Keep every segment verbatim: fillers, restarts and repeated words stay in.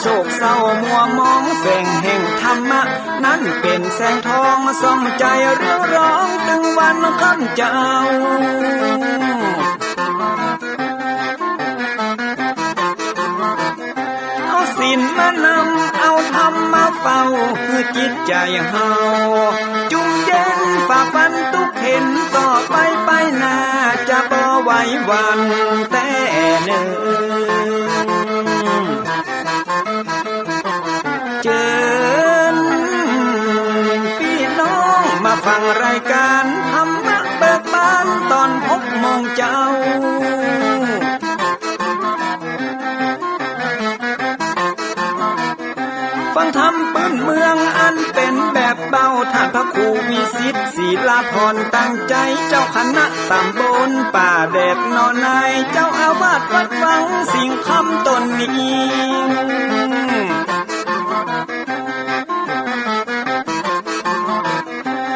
โศกเศร้ามัวหมอง แสงแห่งธรรมะ นั้นเป๋นแสงทอง ส่องใจ๋เรืองรอง ตึงวันค่ำเจ้า เอาศีลมานำ เอาธรรมมาเฝ้า หื้อจิตใจ๋เฮา จุ่มเย็นฝ่าฟันตุ๊กเข็ญ ต่อไปไปหน้า จะบ่ไหวหวั่นแต๊เน่อ เจิญปี้น้องมาฟังรายก๋านธรรมะเบิกบาน ต๋อนหกโมงเจ๊า ฟังธรรมปื้นเมืองอันเป๋นแบบเบา ต้านพระครูวิสิทธิ์ ศิลาพร ตั้งใจ๋ เจ้าคณะต๋ำบลป่าแดดหนองนาย เจ้าอาวาสวัดวังสิงห์คำต๋นนี้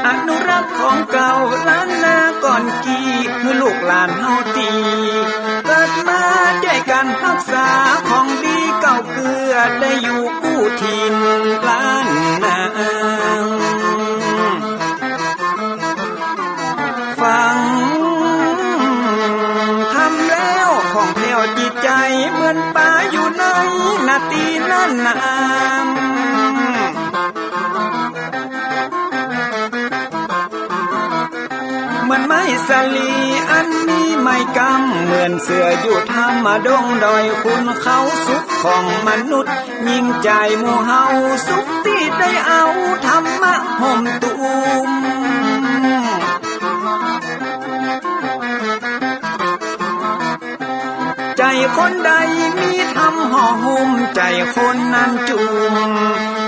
อนุรักษ์ของเก่าล้านนาก่อนกี้ หื้อลูกหลานเฮาตี้ เกิดมาจ้วยกั๋นฮักษาของดีเก่าเกื้อ ได้อยู่กู้ถิ่นล้านนา ฟังธรรมแล้วผ่องแผ้วจิตใจ๋ เหมือนป๋าอยู่ในนาตี้น่านนา เหมือนไม้สาลีอันมีไม้กำ เหมือนเสื้ออยู่ถ้ำดงดอยขุนเขา สุขของมนุษย์ยิ่งใจ๋หมู่เฮา สุขตี้ได้เอาธรรมะห่มตุ้ม ใจ๋คนใดมีธรรมห่อหุ้ม ใจ๋คนนั้นจุ่ม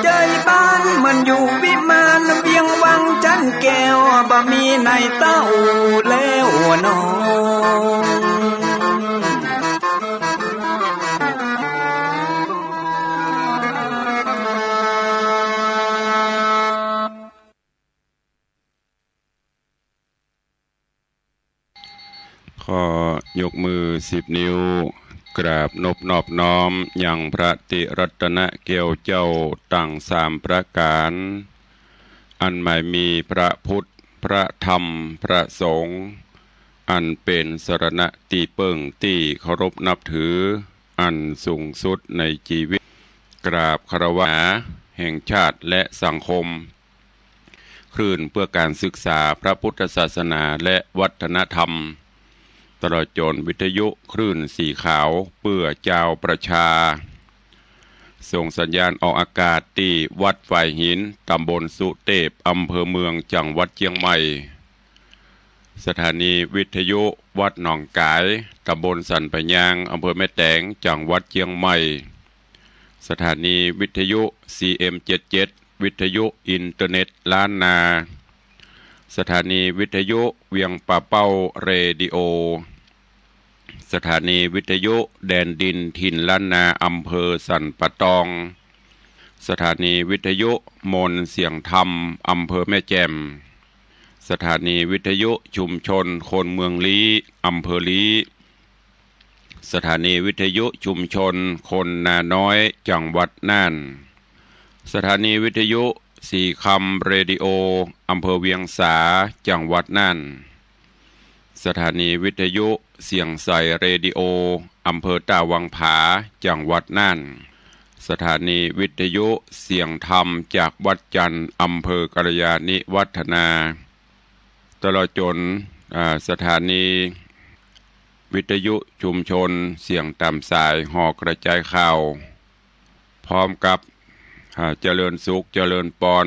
ใจ๋บ้านเหมือนอยู่วิมาน เวียงวังจันแก้ว บ่มีในเต้าแล้วน้อง ขอยกมือสิบนิ้ว กราบนบนอบน้อมยังพระติรัตนแก้วเจ้าตังสามประก๋าน อันหมายมีพระพุทธ พระธรรม พระสงฆ์ อันเป๋นสรณะตี้เปิ้งตี้เคารพนับถือ อันสูงสุดในจีวิต กราบคารวะแห่งชาติและสังคม คลื่นเพื่อการศึกษาพระพุทธศาสนาและวัฒนธรรม ตลอดจ๋นวิทยุคลื่นสีขาวเพื่อจาวประชา ส่งสัญญาณออกอากาศตี้วัดฝายหิน ต๋ำบลสุเตพ อำเภอเมือง จังหวัดเจียงใหม่ สถานีวิทยุวัดหนองก๋าย ต๋ำบลสันป่ายยาง อำเภอแม่แตง จังหวัดเจียงใหม่ สถานีวิทยุ ซีเอ็มเจ็ดเจ็ด วิทยุอินเทอร์เน็ตล้านนา สถานีวิทยุเวียงป่าเป้าเรดิโอ สถานีวิทยุแดนดินถิ่นล้านนา อำเภอสันป่าตอง สถานีวิทยุมนต์เสียงธรรม อำเภอแม่แจ่ม สถานีวิทยุชุมชนคนเมืองลี้ อำเภอลี้ สถานีวิทยุชุมชนคนนาน้อย จังหวัดน่าน สถานีวิทยุสีคำเรดิโอ อำเภอเวียงสา จังหวัดน่าน สถานีวิทยุเสียงใสเรดิโอ อำเภอต้าวังผา จังหวัดน่าน สถานีวิทยุเสียงธรรมจากวัดจันทร์ อำเภอกัลยาณิวัฒนา ตลอดจ๋น อ่า สถานีวิทยุชุมชนเสียงต๋ามสายหอกระจายข่าว พร้อมกับ อ่า เจริญสุขเจริญปอน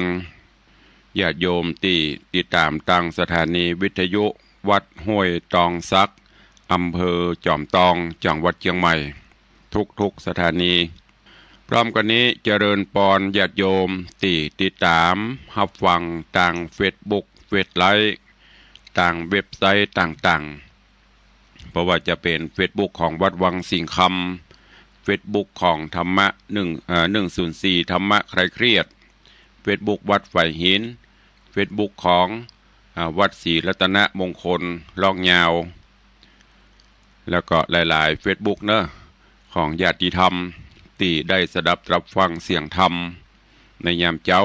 ญาติโยมตี้ติดต๋ามตางสถานีวิทยุวัดห้วยตองสัก อำเภอจอมตอง จังหวัดเจียงใหม่ ทุกๆ สถานี พร้อมกั๋นนี้เจริญปอนญาติโยมตี้ติดต๋ามฮับฟังตางเฟซบุ๊ก เฟซไลฟ์ ตางเว็บไซต์ต่างๆ บ่ว่าจะเป๋นเฟซบุ๊กของวัดวังสิงห์คำ เฟซบุ๊กของธรรมะหนึ่ง เอ่อ หนึ่งศูนย์สี่ ธรรมะคลายเครียด เฟซบุ๊กวัดฝายหิน เฟซบุ๊กของ อ่า วัดศรีรัตนมงคล ร่องยาว แล้วก็หลายๆ เฟซบุ๊กเนาะ ของญาติธรรม ตี้ได้สดับรับฟังเสียงธรรมในยามเจ๊า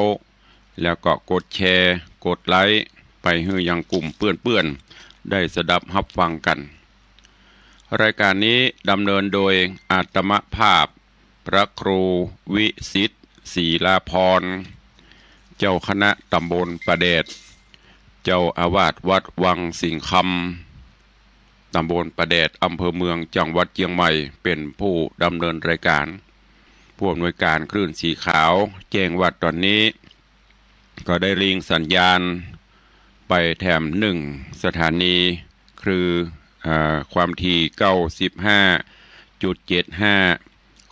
แล้วก็กดแชร์ กดไลก์ไปหื้อยังกลุ่มเปื้อนๆ ได้สดับฮับฟังกั๋น รายก๋านนี้ดำเนินโดยอาตมาภาพ พระครูวิสิทธิ์ ศรีลาภรณ์ เจ้าคณะต๋ำบลป่าแดด เจ้าอาวาสวัดวังสิงห์คำ ต๋ำบลป่าแดด อำเภอเมือง จังหวัดเจียงใหม่ เป๋นผู้ดำเนินรายก๋าน ผู้อำนวยก๋านคลื่นสีขาว แจ้งว่าต๋อนนี้ ก็ได้ริ่งสัญญาณไปแถมนึ่งสถานี คือ เอ่อ ความถี่ เก้าสิบห้าจุดเจ็ดห้า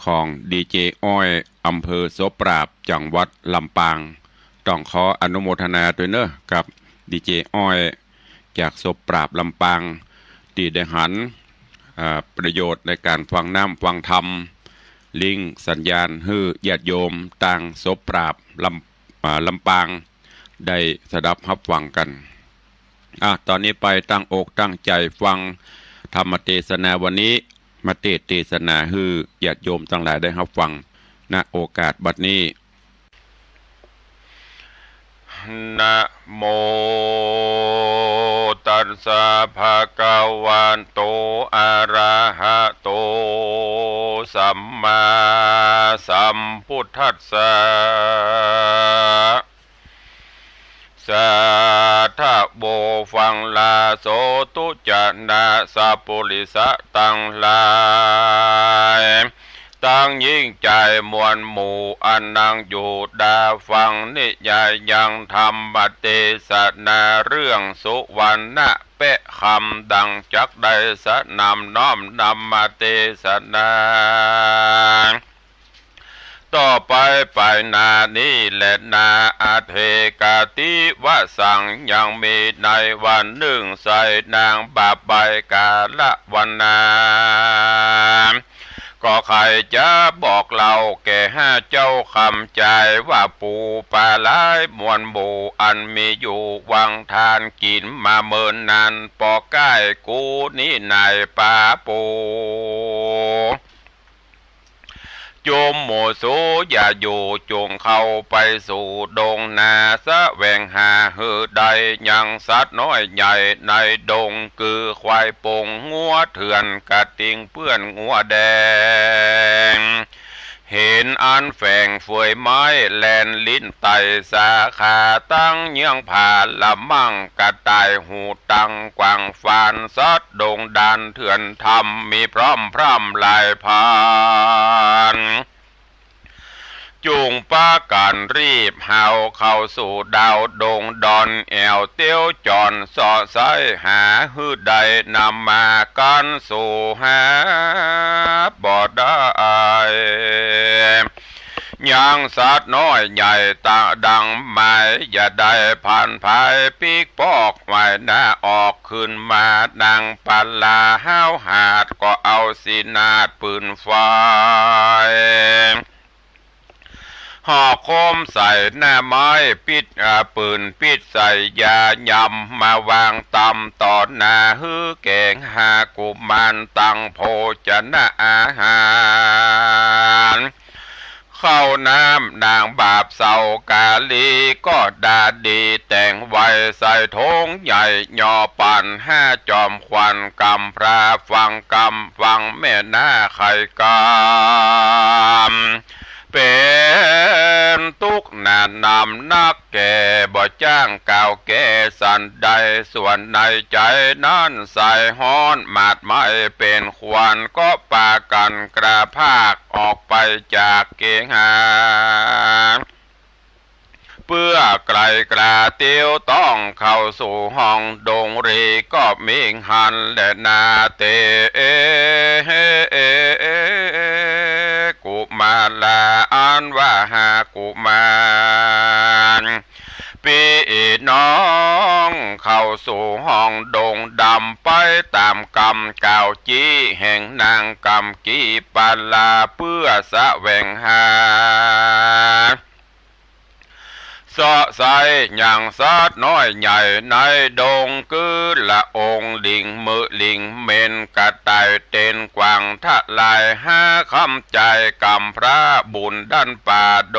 ของดีเจอ้อย อำเภอโสปราบ จังหวัดลำปาง ต้องขออนุโมทนาตวยเนาะ กับดีเจอ้อย จากโสปราบ ลำปาง ตี้ได้หัน เอ่อ ประโยชน์ในก๋านฟังน้ำฟังธรรม ริ่งสัญญาณหื้อญาติโยมตางโสปราบ ลำ อ่า ลำปาง ได้สดับฮับฟังกั๋น อ่ะ ต๋อนนี้ไปตั้งอกตั้งใจ๋ฟังธรรมเตสนาวันนี้ มาเตสน์เตสนาหื้อญาติโยมตังหลายได้ฮับฟัง ณ โอกาสบัดนี้ นะโมตัสสะ ภะคะวะโต อะระหะโต สัมมาสัมพุทธัสสะ สาธะโว ฟังลา โสตุจะนะ สัปปุริสะตังหลาย ตังหญิงจายมวลหมู่ อันนังอยู่ดาฟังนิยายยังธรรมเตสนาเรื่องสุวรรณะเป๊ะคำ ดังจักได้สนำน้อมนำมาเตสนา ต่อไปไปหน้านี้แลนา อเถกะติวะสัง ยังมีในวันนึ่ง ใส่นางบาใบกาละวนา ก็ใค่จะบอกเล่าแก่ห้าเจ้าคำจายว่า ปู่ป่าหลายมวลหมู่ อันมีอยู่วังทานกิ๋นมาเมินนาน ปอใก้กูนี้นายป่าปู่ จุมหมู่สูอย่าอยู่ จุ่งเข้าไปสู่ดงนา แสวงหาหื้อได้ยังสัตว์น้อยใหญ่ในดง คือควายปง งัวเถื่อน กระติ่งเปื้อน งัวแดง เห็นอันแฝงเฟือยไม้ แล่นลิ้นไต่สาขา ตังเยื้องผาละมั่ง กระต่ายหูตังกวางฟาน สัตว์ดงดานเถื่อนธรรม มีพร่อมพร่ำหลายพัน จุ่งปากั๋นรีบหาวเข้าสู่ดาวดงดอน แอ่วเตี้ยวจอนเซาะไซ้หาหื้อได้นำมากั๋นสู่หาบ่ได้ ยังสัตว์น้อยใหญ่ตะดังหมาย อย่าได้ผ่านภายปิ๊กปอก หวายหน้าออกขึ้นมา นางปลาหาวหาด ก็เอาสีนาดปืนไฟ หอกคมใส่หน้าไม้ ปิ๊ด อ่า ปืนปิ๊ดใส่ยายำ มาวางตำต่อหน้าหื้อแก๋งหากุมาร ตังโภชนะอาหาร ข้าวน้ำ นางบาปเสากาลี ก็ดาดีแต่งไว้ ใส่ถงใหญ่ ยอปั่นห้าจอมขวัญ กำพร้าฟังกำ ฟังแม่นาไข่กำ เป๋นตุ๊กข์หนานำนักแก่ บ่จ้างกล่าวแก่สันใด ส่วนในใจ๋นั้นใสฮ้อน หมาดไหม้เป๋นควัน ก็ปากั๋นกระพากออกไปจากเก๋งหา เปื้อไกลกลาเตียวต้องเข้าสู่ห้องดงเร ก็เม็งหันแลนาเต กุมารา อันว่าหากุมารปี้น้อง เข้าสู่ห้องดงดำไปต๋ามกำกล่าวจี้แห่งนางกำกีปาลา เปื้อแสวงหา เซาะใสยังสัตว์น้อยใหญ่ในดง กือละองหลิ่ง มือหลิ่งเม็น กระต่ายเต็นกวางทะลาย หาคำใจ๋กำพร้าบุญดั้นป่าด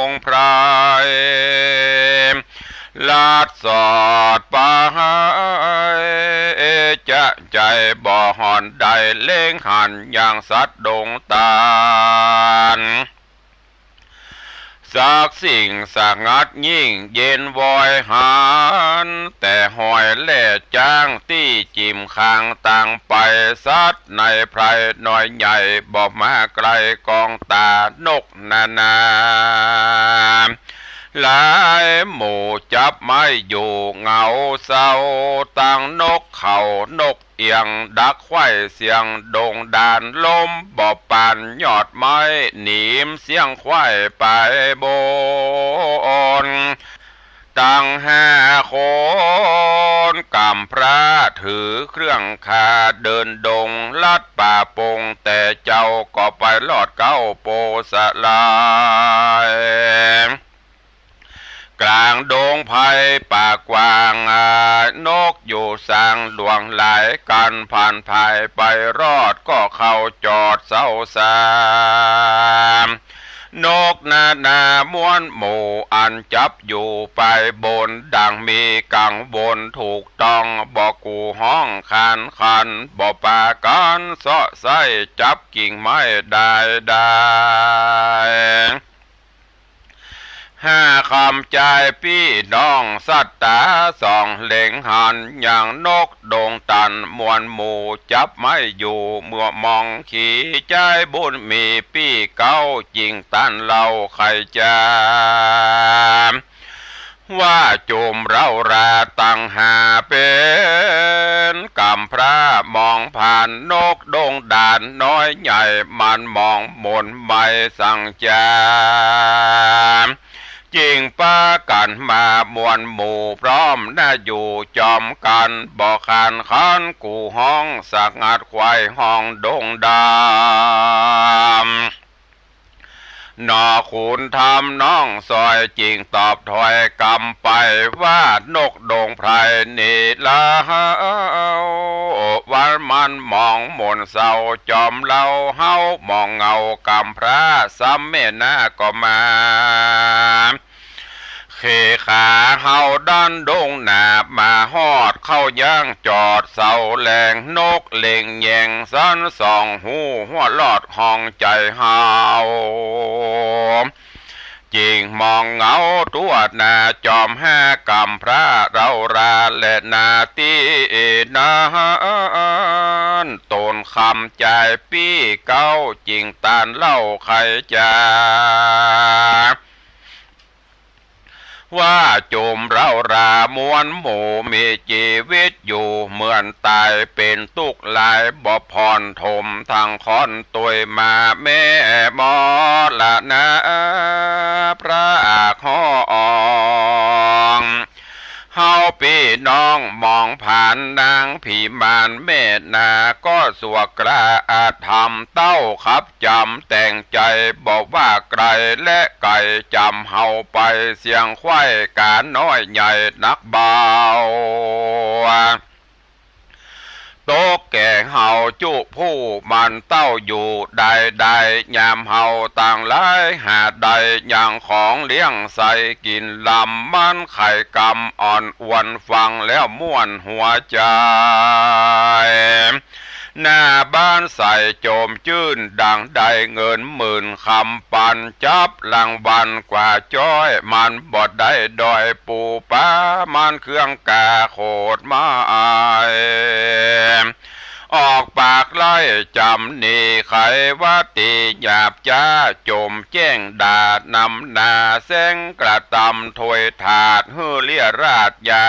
งไพร ลัดสอดไป จะใจ๋บ่ห่อนได้ เล็งหันยังสัตว์ดงตาน สักสิ่งสงัดยิ่งเย็นวอยหัน แต่ฮอยแล่จ้างตี้จิ่มคางตางไป สัตว์ในไพรน้อยใหญ่ บ่มาใก้กองตา นกนานาหลายหมู่จับไม้อยู่ เหงาเศร้าตังนกเขา นกเอี่ยงดักไขว่เสียงดงดาน ลมบ่ปานยอดไม้ หนีมเสียงไขว่ไปบน ตังห้าคนกำพร้าถือเครื่องคา เดินดงลัดป่าปง แต่เจ้าก็ไปรอดเก๊าโปสลาย กลางดงไพรป่ากว้าง นกอยู่สางหลวงหลาย กันผ่านผายไปรอด ก็เข้าจอดเซาสาม นกนานาม้วนหมู่อันจับอยู่ไปบน ดังมีกังวลถูกต้อง บ่กูฮ้องคานคัน บ่ปากั๋นเซาะใส จับกิ่งไม้ได้ได้ ห้าคำใจ๋ปี้น้องสัตตาสอง เล็งหันยังนกดงตัน มวลหมู่จับไม้อยู่ เมื่อมองขีใจ๋บุญมีปี้เก๊า จิ่งตันเล่าใค่จา ว่าจุมเร้าราตังห้าเป๋นกำพร้า มองผ่านนกดงดานน้อยใหญ่ มันมองหม่นไม่สังจา จิ่งปากั๋นมามวลหมู่พร้อม หน้าอยู่จอมกั๋น บ่คานคันกูฮ้อง สงัดไขว่ห้องดงดำ หน่อขุนธรรมน้องซอยจิ่งตอบถ้อยกำไป ว่านกดงไพรนี่ลาว วันมันมองหม่นเศร้าจอมเล่า เฮามองเหงากำพร้า ซ้ำแม่นาก็มา เข่ขาเฮาดั้นดงหนา มาฮอดเข้าย่างจอดเสาแลง นกเล็งแยงสันสองหู หัวลอดห้องใจ๋เฮา จิ่งมองเหงาตั๋วหน้า จอมห้ากำพร้าเร้ารา และนาตี้นั้น ตนคำใจ๋ปี้เก๊า จิ่งตันเล่าใค่จา ว่าจุมเร้ารามวลหมู่มีจีวิตอยู่เหมือนต๋าย เป๋นตุ๊กข์หลายบ่ผ่อนถม ทั้งค้อนตวยมาแม่มรณะ พรากฮ้อง เฮาปี้น้องมองผ่านนางผีมารแม่นา ก็สวกกล้าอาธรรมเต้าขับ จ๋ำแต่งใจ๋บ่ว่าไก๋และไก๋ จ๋ำเฮาไปเสี้ยงไขว้ก๋าน้อยใหญ่หนักเบา ตกแก่เฮาจุผู้มันเต้าอยู่ได้ได้ ยามเฮาตังหลายหาได้ยังของเลี้ยงใส่กิ๋นลำ มันไข่กำอ่อนอวน ฟังแล้วม่วนหัวใจ๋ หน้าบ้านใสโจมจื้น ดังได้เงินหมื่นคำปัน จับรางวัลกว่าจ๊อย มันบ่ได้ด้อยปู๋ป๋า มันเครื่องกาโขดไม้ ออกปากไล่จ๋ำหนีไขว่าตี๋หยาบจ๊า โจมแจ้งด่านำหน้า แสงกระตำถ้วยถาด หื้อเลี้ยราดใหญ่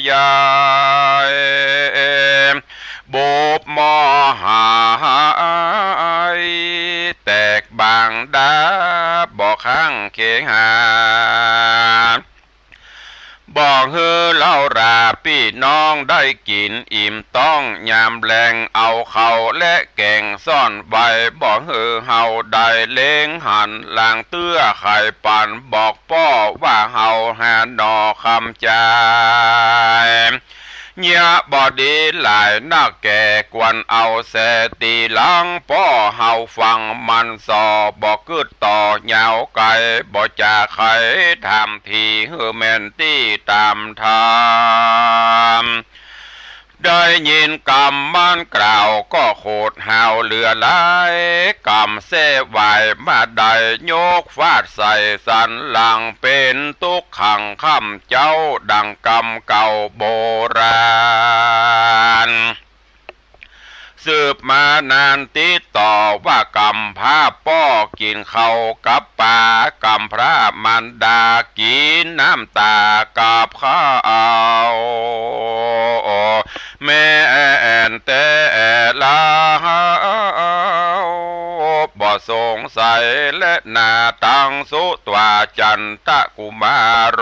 ใหญ่ บุบหม้อหาย แตกบางดา บ่ค้างเคหา บ่หื้อเฮาราปี้น้องได้กิ๋นอิ่มต๊องยามแลง เอาข้าวและแก๋งซ่อนไว้ บ่หื้อเฮาได้เล็งหัน หลังเตื้อใค่ปันบอกป้อ ว่าเฮาหาหน่อคำจาย เยียะบ่ดีหลายนักแก่ ควรเอาแสตี้หลัง ป้อเฮาฟังมันส่อ บ่กึ๊ดต่อยาวไก๋ บ่จ๋าใค่ถามที หื้อแม่นตี้ต๋ามธรรม ได้ยินกำมันกล่าว ก็โขดหาวเหลือหลาย กำแซ่ไหวมาได้ ยกฟาดใส่สันหลัง เป๋นตุ๊กขังค้ำเจ๊า ดังกำเก่าโบราณ สืบมานานติดต่อ ว่ากำพร้าป้อกิ๋นข้าวกับป๋า กำพร้ามารดากิ๋นน้ำต๋ากับข้าว แม่นแต๊แล้ว บ่สงสัยแลนา ตังสุตวาจันตกุมารโร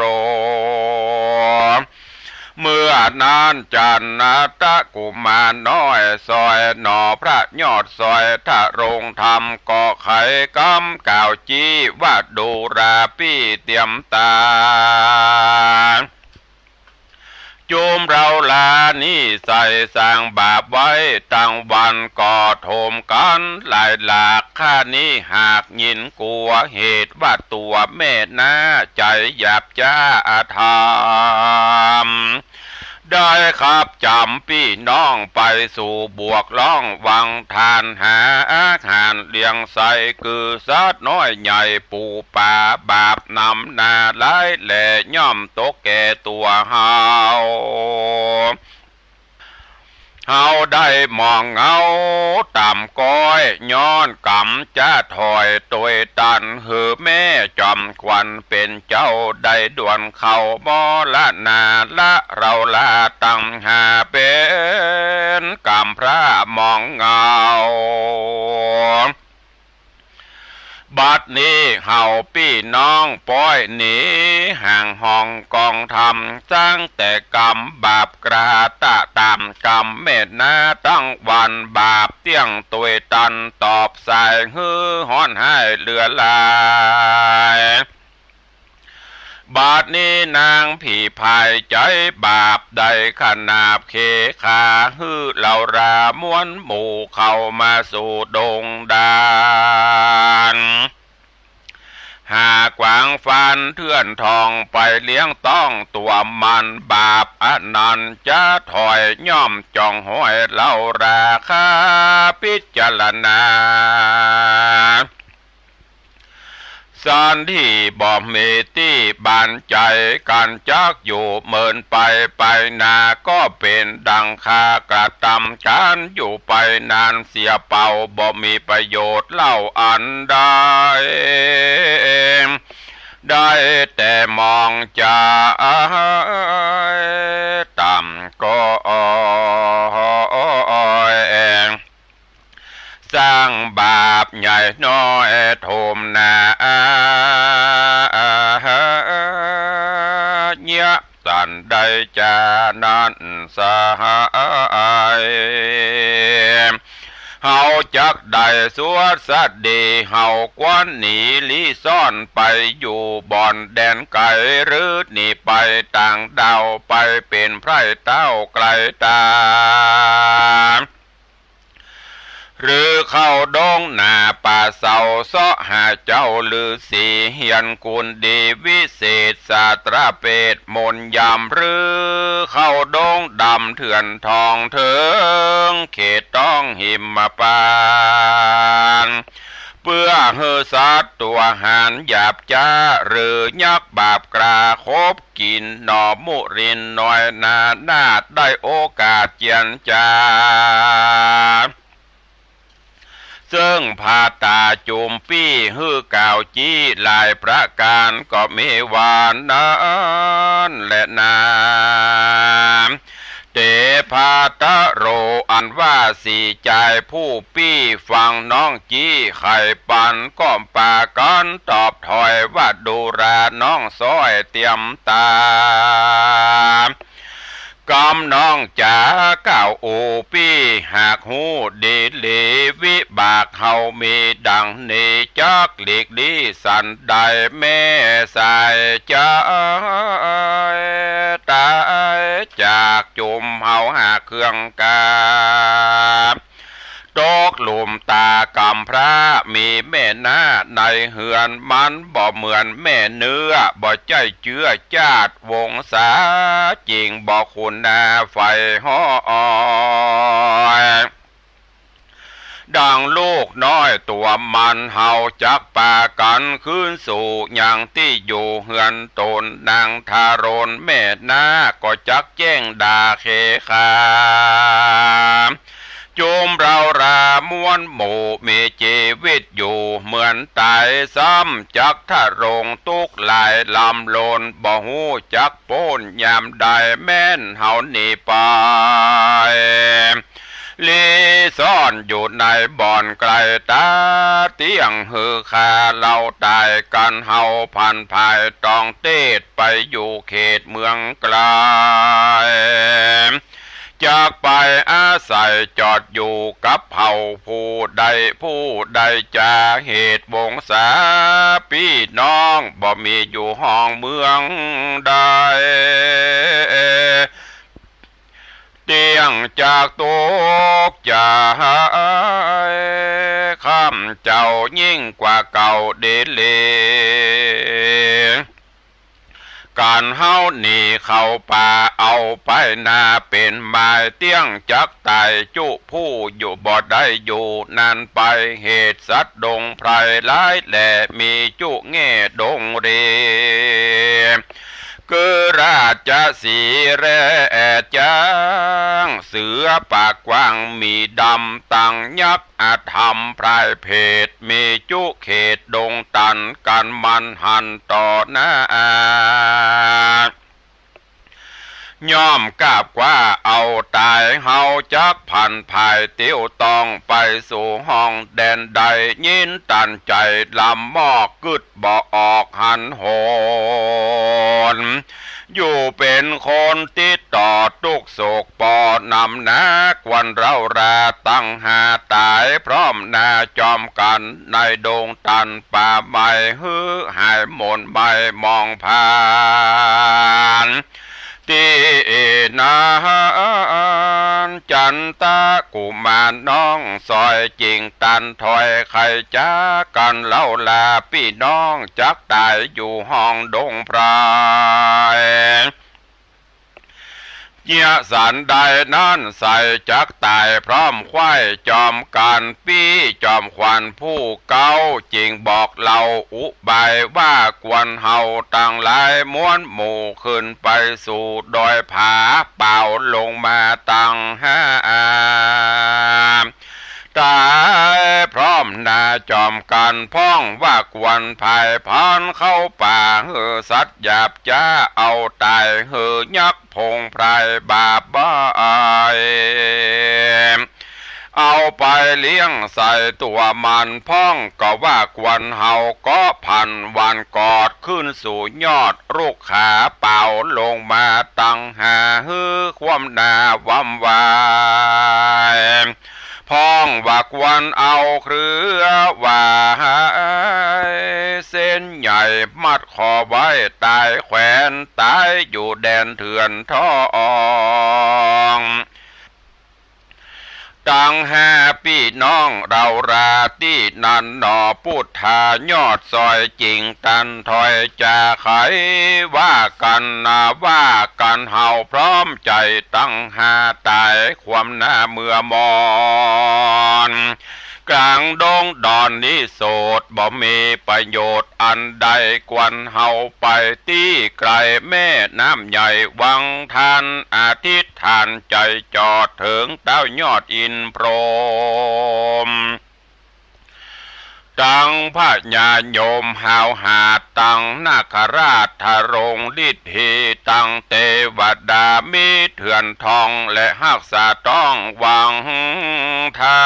เมื่อนั้นจันตกุมารน้อย สอยหน่อพระยอดสอย ทรงธรรมก็ไขกำกล่าวจี้ ว่าดูราปี้เตียมต๋า จุมเฮารานี้ใส่สร้างบาปไว้ ตังวันก็โถมกั๋นหลายหลาก ข้านี้หากยินกั๋ว เหตุว่าตั๋วแม่น้าใจ๋หยาบจ๊าอธรรม ได้ขับจ๋ำปี้น้องไปสู่บวกล่องวังทาน หาอาหารเลี้ยงใส่ คือสัตว์น้อยใหญ่ปู๋ป๋า บาปนำหน้าหลายแล ย่อมตกแก่ตั๋วเฮา เฮาได้มองเงาต่ำก้อย ย้อนกำจะถอยตวยตัน หื้อแม่จอมขวัญเป๋นเจ้า ได้ด่วนเข้ามรณา ละเฮาราตังหาเป๋นกำพร้ามองเงา บัดนี้เฮาปี้น้องป๊อยหนี ห่างห้องกองธรรม จั้งแต่กำบาปกระตะต๋าม กำแม่น้าตังวัน บาปเตี้ยงตวยตัน ตอบสายหื้อฮ้อนฮ้ายเหลือหลาย บัดนี้นางผีพายใจ๋บาป ได้ขนาบเขขา หื้อเฮาราม้วนหมู่เข้ามาสู่ดงดาน หากวางฟันเถื่อนทองไปเลี้ยงต้องตั๋วมัน บาปอันนั้นจะถอย ย่อมจ่องห้อยเฮารา ข้าพิจารณา สันตี้บ่มีตี้บานใจ๋ ก๋านจักอยู่เมินไป ไปนาก็เป๋นดังข้ากระตำ ก๋านอยู่ไปนานเสียเป่า บ่มีประโยชน์เล่าอันใด ได้แต่มองจาต่ำก็ สร้างบาปใหญ่น้อยโถมหน้า เยียะสันใดจานั้นสหาย เฮาจักได้สวดสะดี เฮากวนหนีลี้ซ่อนไปอยู่บ่อนแดนไก๋ หรือหนีไปต่างด้าว ไปเป๋นไพร่เต้าไก๋ต๋า หรือเข้าดงหน้าป่าเซา เซาะหาเจ้าฤๅษีเฮียนคุณดีวิเศษ สาตราเปตมนต์ยำ หรือเข้าดงดำเถื่อนทอง เถิงเขตต้องหิมพานต์ เปื้อหื้อสัตว์ตั๋วหาญหยาบจ๊า หรือยักษ์บาปกล้า คบกิ๋นหน่อมุรินน้อยนานาด ได้โอกาสเจียรจา เซิ่งผ่าต๋าจุมปี้ หื้อกล่าวจี้หลายประก๋าน ก็มีว่านั้นแลนา เต ภาทะโร อันว่าสี่จายผู้ปี้ฟังน้องจี้ใค่ปัน ก็ปากั๋นตอบถอยว่า ดูราน้องซ้อยเตียมต๋า กำน้องจ๋า ก้าวอู้ปี้หากฮู้ดีหลี วิบากเฮามีดังนี้ จักหลีกลี้สันใด แม่สายจายต๋ายจากจุม เฮาหากเคืองกา ตกลุ่มต๋ากำพร้า มีแม่น้าในเฮือน มันบ่เหมือนแม่เนื้อ บ่ใจ้เจื้อจาติวงศา จิ่งบ่คุ้นหน้าใฝ่ฮ้อย ดังลูกน้อยตั๋วมัน เฮาจักปากั๋นคืนสู่ยังตี้อยู่เฮือนต๋น นางทารนแม่น้า ก็จักแจ้งด่าเขขาม จุมเฮาราม้วนหมู่ มีจีวิตอยู่เหมือนต๋าย ซ้ำจักทะลงตุ๊กข์หลายลำลน บ่ฮู้จักป๊นยามใด แม่นเฮาหนีไป ลี้ซ่อนอยู่ในบ่อนไกล ต๋าเตี้ยงหื้อฆ่าเฮาต๋ายกั๋น เฮาผันผายต้องเตศไปอยู่เขตเมืองไกล จักไปอาศัยจอดอยู่กับเฮาผู้ใดผู้ใดจา เหตุวงศาปี้น้องบ่มีอยู่ห้องเมืองใด เตี้ยงจากตุ๊กข์จาย ข้ำเจ้ายิ่งกว่าเก่าดีหลี ก๋านเฮาหนีเข้าป่า เอาไปนาเป๋นหมาย เตี้ยงจักต๋ายจุผู้อยู่บ่ได้อยู่นั้นไป เหตุสัตว์ดงไพรหลายแหล่ มีจุแง่ดงเร คือราชสีห์แร่แอดจ๊าง เสือปากกว้างหมีดำ ตังยักษ์อธรรมพรายเผด มีจุเขตดงตัน กั๋นมันหันต่อหน้า ย่อมกาบคว้าเอาต๋าย เฮาจักผันผายเตียวต้อง ไปสู่ห้องแดนใด ยินตันใจ๋ลำมอก กึ๊ดบ่ออกหันหน อยู่เป๋นคนติดต่อตุ๊กข์โศกปอนำหน้า ควันเร้าราตั้งห้าต๋าย พร้อมหน้าจอมกั๋น ในดงตันป่าไม้ หื้อหายหม่นไหม้มองผ่าน ตี้นั้น จันตะกุมารน้องซ้อยจิ่งตันถอย ใค่จ๊ากั๋นเล่าลาปี้น้อง จักต๋ายอยู่ห้องดงไพร เยียะสันใดนั้นใส่ จักต๋ายพร้อมใคว้จอมกั๋น ปี้จอมขวัญผู้เก๊า จิ่งบอกเล่าอุบายว่า ควรเฮาตังหลายม้วนหมู่ ขึ้นไปสู่ดอยผา เป๋าลงมาตังห้า ต๋ายพร้อมหน้าจอมกั๋น พ่องว่าควรผายพรานเข้าป่า หื้อสัตว์หยาบจ๊าเอาต๋าย หื้อยักษ์ผงพรายบาปบ้าย เอาไปเลี้ยงใส่ตั๋วมัน พ่องก็ว่าควรเฮาเกาะผันหว่านกอด ขึ้นสู่ยอดรุกขา เป๋าลงมาตังห้า หื้อคว่ำหน้าว้ำวาย พ่องว่าควรเอาเครือหวาย เส้นใหญ่มัดคอไว้ ต๋ายแขวนต๋ายอยู่แดนเถื่อนทอง ตังห้าปี้น้องเฮาราตี้นั้นหนอ ปุทธายอดซ้อยจิ่งตันถอย จาใคว่ากั๋นนา ว่ากั๋นเฮาพร้อมใจ๋ ตังห้าต๋ายคว่ำหน้าเมื่อมอน ก๋างดงดอนนี้โสด บ่มีประโยชน์อันใด ควรเฮาไปตี้ไกล แม่น้ำใหญ่วังทาน อธิษฐานใจ๋จอดเถิงเต้ายอดอินพรหม เ ตังพญายมหาวหาด ตังนาคราชทรงฤทธี ตังเตวดามีเถื่อนทอง และฮักษาต้องหวังทา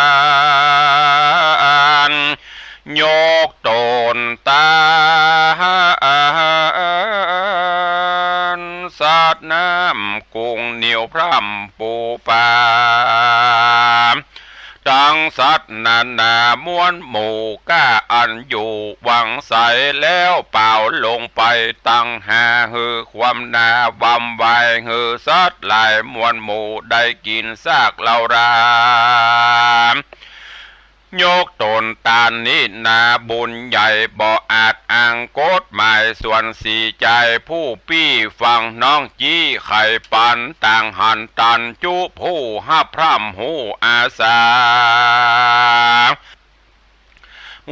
น ยกต๋นตาน สาดน้ำกุงนิวพร่ำปูปา ตังสัตว์นานาม้วนหมู่ก้าอันอยู่หวังใส แล้วเป่าลงไปตังหา หื้อความหนาววำวาย หื้อสัตว์หลายม้วนหมู่ได้กิ๋นซากเหล่ารา ยกต๋นตานนี้นาบุญใหญ่ บ่อาจอ้างกฎหมาย ส่วนสีจายผู้ปี้ฟังน้องจี้ไขปัน ต่างหันตันจุผู้ฮับพร่ำฮู้อาสา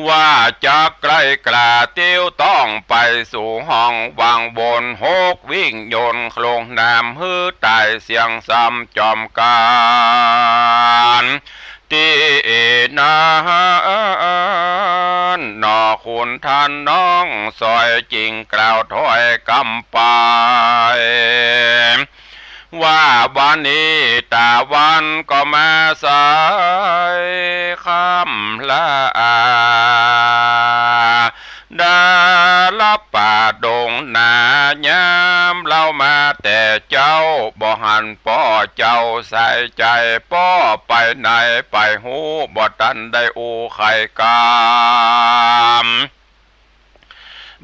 ว่าจักใกล้กล้าเตียวต้องไปสู่ห้องวังบน หกวิ่งยนต์โคลงน้ำหื้อต๋ายเสี้ยงซ้ำจอมกั๋น ตี้นั้นหนอขุนท่านน้องสอยจึงกล่าวถ้อยกำไป ว่าวันนี้ตะวันก็มาสาย ค่ำละอา ดาลับป่าดงนา ยามเฮามาแต่เจ๊า บ่หันป้อเจ้าสายใจ๋ ป้อไปไหนไปฮู้ บ่ตันได้อู้ไขกำ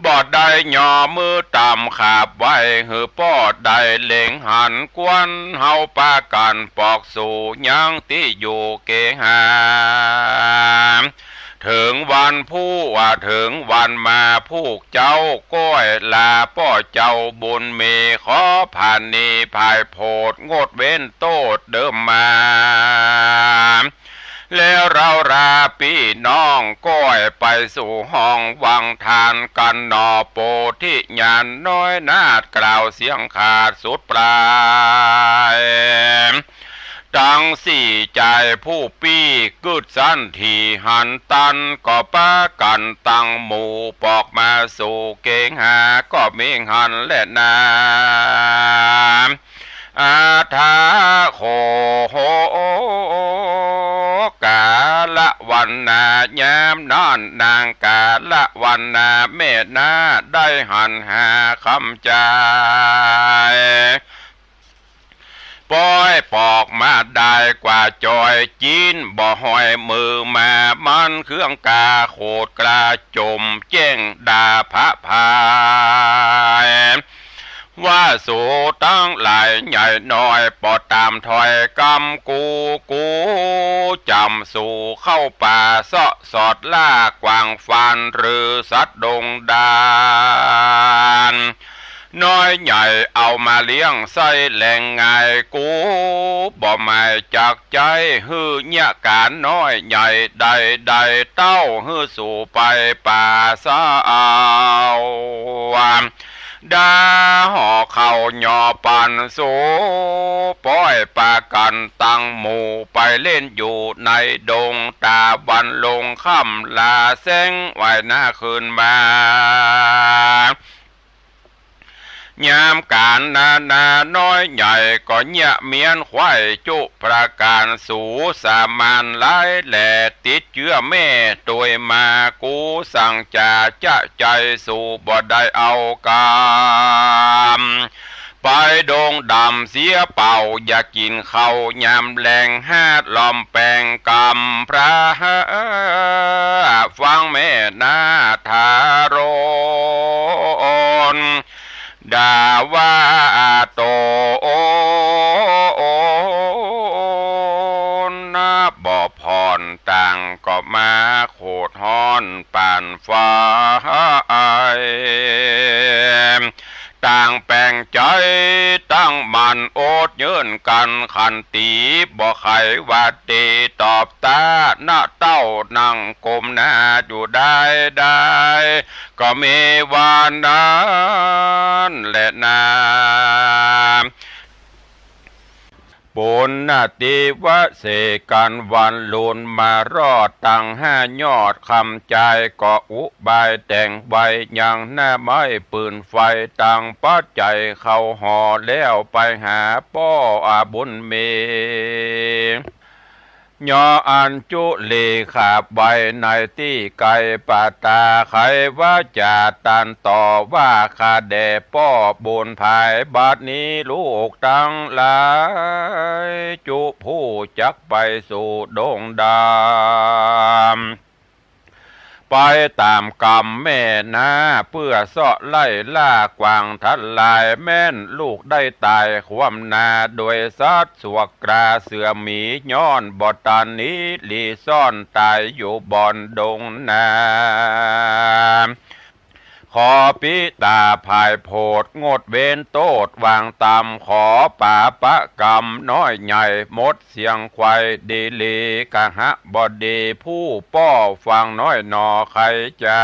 บ่ได้ย่อมือต่ำขาบไหว้ หื้อป้อได้เล็งหัน กวนเฮาปากั๋นปอกสู่ยังตี้อยู่เกหา เถิงวันผู้ว่าเถิงวันมา ผู้เจ้าก้อยลาป้อเจ้าบุญมี ขอผานีผายโผด งดเว้นโต้ษเดิมมา แล้วเฮาลาปี้น้องก้อยไปสู่ห้องวังทานกั๋นหนอ โปธิญาณน้อยนาฏกล่าวเสียงขาดสุดปลาย ตังสี่จายผู้ปี้กึ๊ดสันถีหันตัน ก็ปากั๋นตังหมู่ปอกมาสู่เกหา ก็มีหันแลนา อาทาโขกาละวันนา ยามนั้นนางกาละวันนาแม่นาได้หันหาคำจาย ป้อยปอกมาได้กว่าจอย จิ๊นบ่ห้อยมือมา มันเครื่องกาโขดกล้าจมแจ้งด่าพระพาย ว่าสูตังหลายใหญ่น้อย บ่ต๋ามถ้อยกำกู กูจ๋ำสูเข้าป่าเซาะสอดล่ากวางฟาน หรือสัตว์ดงดาน น้อยใหญ่เอามาเลี้ยงใส้แลงงาย กูบ่หมายจักใจ๊ หื้อเยียะก๋านน้อยใหญ่ใดๆ เต้าหื้อสูไปป่าเซา ดาห่อข้าวหย่อปั๋นสู ป้อยปากั๋นตังหมู่ไปเล่นอยู่ในดง ต๋าวันลงค่ำลาแสงไหวหน้าคืนมา ยามก๋านนานาน้อยใหญ่ ก็เยียะเมี้ยนไขว้จุประก๋าน สูสามานหลายแหล่ ติดเจื้อแม่ตวยมา กูสั่งจ๋าจะใจ๋ สูบ่ได้เอากำ ไปดงดำเสียเป่า อย่ากิ๋นข้าวยามแลง ฮาดลอมแปงกำพร้า ฟังแม่นาทารน ด่าว่าต๋นนะบ่ผ่อน ต่างก็มาโขดฮ้อนปานไฟ ต่างแปงใจ๋ตั้งมั่นอดยืนกั๋นขันตี บ่ไขว่าตี้ตอบต๋า นะเต้านั่งก้มหน้าอยู่ได้ได้ ก็มีว่านั้นแหละนา ปุณณติวเสกกันวันลุนมารอดตังห้ายอด คำจายก็อุบายแต่งไว้ยังหน้าไม้ปืนไฟ ตังปัจจัยเข้าหอแล้วไปหาป้ออาบุญมี ยออัญจุลีขาบไว้ในตี้ไกล ปะตาไขวาจาตันต่อว่า ข้าแด่ป้อบุญภาย บัดนี้ลูกตังหลายจุผู้จักไปสู่ดงดำ ไปต๋ามกำแม่น้า เปื้อเซาะไล่ล่ากวางทลาย แม่นลูกได้ต๋ายคว่ำหน้า โดยสัตว์สวกกราเสือหมี ย้อนบ่ตันหนีหลีซ่อน ต๋ายอยู่บ่อนดงนา ขอปิตาภายโผด งดเว้นโต้ษวางต๋าม ขอปาปะกรรมน้อยใหญ่หมดเสี้ยงไขว่ ดีหลีกหบดีผู้ป้อฟังน้อยหนอ ใค่จะ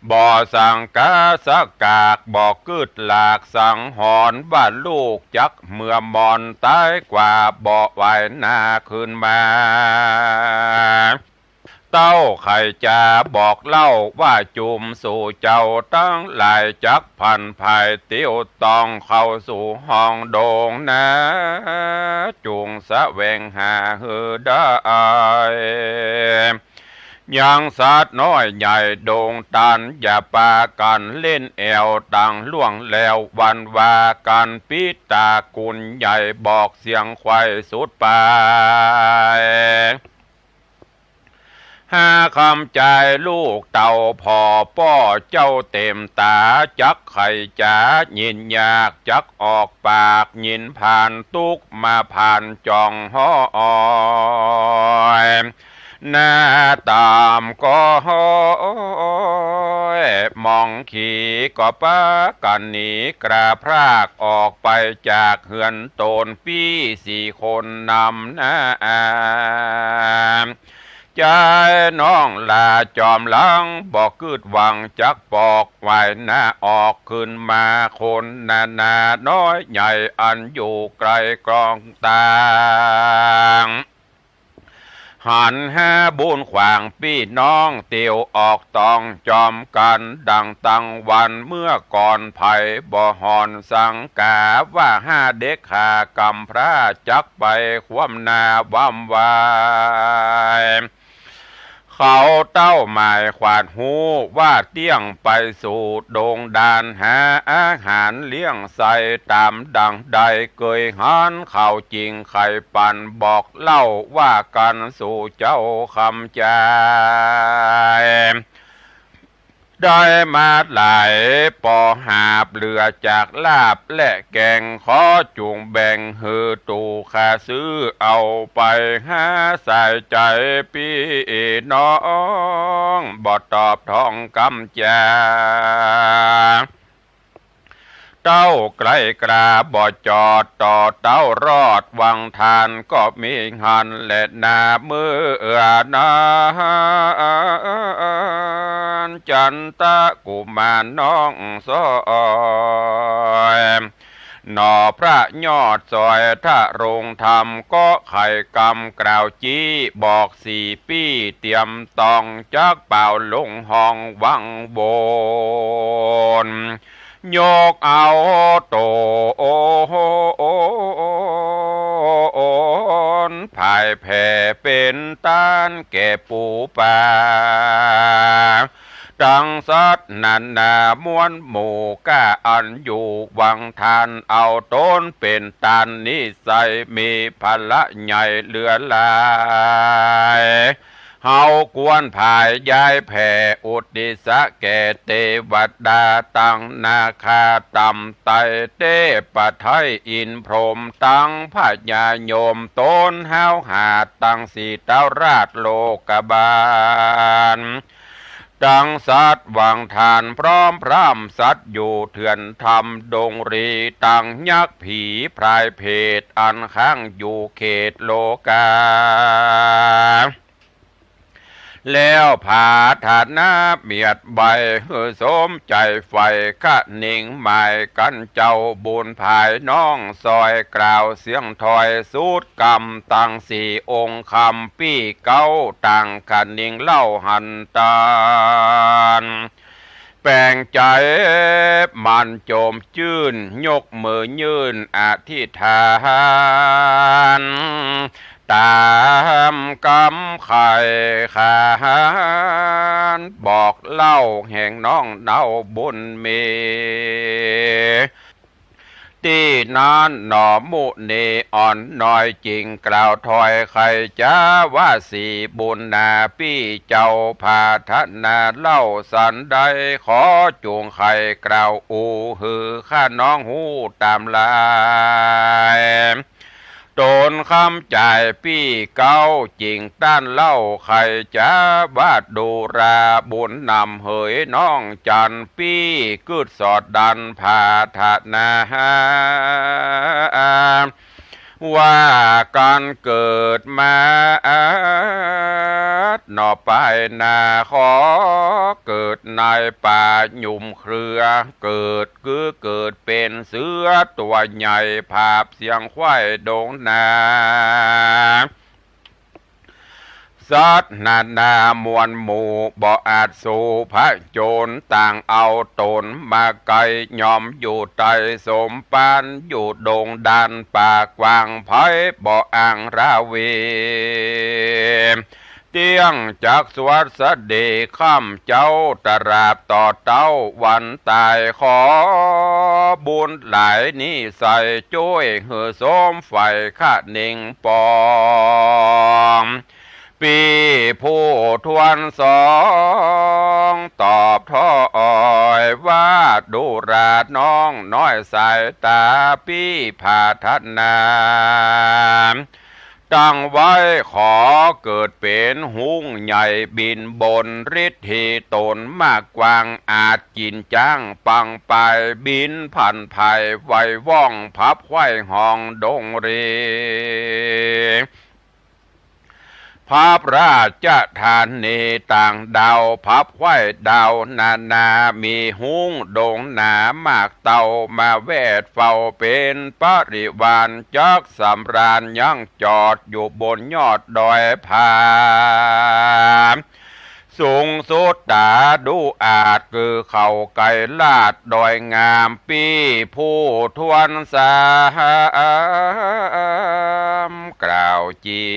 บ่สังกาสกาก บ่กึ๊ดหลากสังหรณ์ ว่าลูกจักเมือมอนต๋ายกว่า บ่ไหวหน้าคืนมา เต้าใค่จะบอกเล่าว่า จุมสู่เจ้าตังหลายจักผันผาย เตียวต้องเข้าสู่ห้องดงนา จุ่งแสวงหาหื้อได้ ยังสัตว์น้อยใหญ่ดงตัน อย่าปากั๋นเล่นแอ่ว ตังล่วงแล้ววันวากั๋น ปิตากุณใหญ่บอกเสียงไขว่สุดปาย หาคำจายลูกเต้าผ่อป้อ เจ้าเต็มต๋าจักใค่จะยินอยาก จักออกปากยินผ่าน ตุ๊กมาผ่านจ่องฮ้อย หน้าต๋ามก็ฮ้อย มองขีก็ปากั๋นหนี กราพรากออกไปจากเฮือนต๋น ปี้สี่คนนำหน้า จายน้องหล้าจอมหลัง บ่กึ๊ดหวังจักปอก ไหวหน้าออกคืนมา คนนานาน้อยใหญ่ อันอยู่ไกลกองต่าง หันหาบุญขวางปี้น้อง เตียวออกต้องจอมกั๋น ดังตังวันเมื่อก่อน ใผบ่ห่อนสังกา ว่าห้าเด็กข้ากำพร้า จักไปคว่ำหน้าว่ำวาย เขาเต้าหมายขวาดฮู้ ว่าเตี้ยงไปสู่ดงดาน หาอาหารเลี้ยงใส่ต๋ามดังได้ เกยหันเขาจริงใค่ปัน บอกเล่าว่ากั๋นสู่เจ้าคำจาย ได้มาหลายปอหาบ เหลือจากลาบและแกง ขอจุ่งแบ่งหื้อตู่ข้าซื้อ เอาไปหาใส่ใจ๋ปี้น้อง บ่ตอบทองกำจา เต้าไกลกราบ่จอด ต่อเต้ารอดวังทาน ก็มีหั้นแลนา เมื่อนั้นจันตะกุมารน้องซอย หน่อพระยอดซอยทะโรงธรรม ก็ใค่กำกล่าวจี้ บอกสี่ปี้เตรียมต้อง จักเป่าลงห้องวังวน ยกเอาต๋นผายแผ่เป๋นตานแก่ปู๋ป๋า ตังสัตว์นานาม้วนหมู่ก้า อันอยู่วังทาน เอาต๋นเป๋นตานนิสัย มีภาระใหญ่เหลือหลาย เฮาควรผายย้ายแผ่อุตติสสะแก่เตวดา ตังนาคาต่ำไต้เต๊ปะไท้อินทร์พรหม ตังพญายมต๋นฮ้าวหาด ตังสิตราชโลกบาล ตังสัตว์วังทานพร้อมพร่ำ สัตว์อยู่เถื่อนธรรมดงรี ตังยักษ์ผีพรายเผต อันค้างอยู่เขตโลกา แ แล้วผาถนาเมียดใบ้หื้อสมใจ๋ใฝ่ คะนิงหมายกั๋นเจ้าบุญผายน้อง ซอยกล่าวเสียงถอยสุดกำ ตังสี่องค์คำปี้เก๊า ต่างคะนิงเล่าหันตาน แป๋งใจ๋หมั่นจมจื้น ยกมือยื่นอธิษฐาน ต๋ามกำใค่ขาน บอกเล่าแห่งน้องเนาบุญมี ตี้นั้นหนอมุนีอ่อนน้อย จึงกล่าวถอย ใค่จะว่าสี่บุญนา ปี้เจ้าผาถนาเล่าสันใด ขอจุ่งใค่กล่าวอู้ หื้อข้าน้องฮู้ต๋ามลาย ต๋นคำใจ๋ปี้เก๊า จึงต้านเล่า ใค่จะว่าดูราบุญนำเหย น้องจั๋นปี้กึ๊ดสอดดันผาถนา ว่ากั๋นเกิดมาหนอปายหน้า ขอเกิดในป่าหยุมเครือ เกิด คือเกิดเป๋นเสือตั๋วใหญ่ ผาบเสียงควายดงนา สัตว์นานาหมวลหมู่ บ่อาจสู้ผจญ ต่างเอาต๋นมาไกล ยอมอยู่ใต้สมภาร อยู่ดงดานป่ากว้าง ใผบ่อ้างราวี เตี้ยงจักสวัสดี ค่ำเจ๊าตราบต่อเต๊าวันต๋าย ขอบุญหลายนี้ใส่ จ้วยหื้อสมใฝ่คะนิงปอง ปี้ผู้ทวนสอง ตอบถ้อยว่าดูราน้อง น้อยสายต๋าปี้ผาถนา ตั้งไว้ขอเกิดเป๋นฮุ้งใหญ่บินบน ฤทธีต๋นมากกว้าง อาจจินจ๊างปังปาย บินผ่านไพรไวว่อง พับไขว้หองดงรี พับราชธานีต่างดาว พับไขว้ดาวนานา มีฮุ้งดงหนามากเต้า มาแวดเฝ้าเป๋นปริวาร จักสำราญยังจอดอยู่บนยอดดอยผา สูงสุดต๋าดูอาจ คือเขาไกรลาดดอยงาม ปี้ผู้ทวนสาม กล่าวจี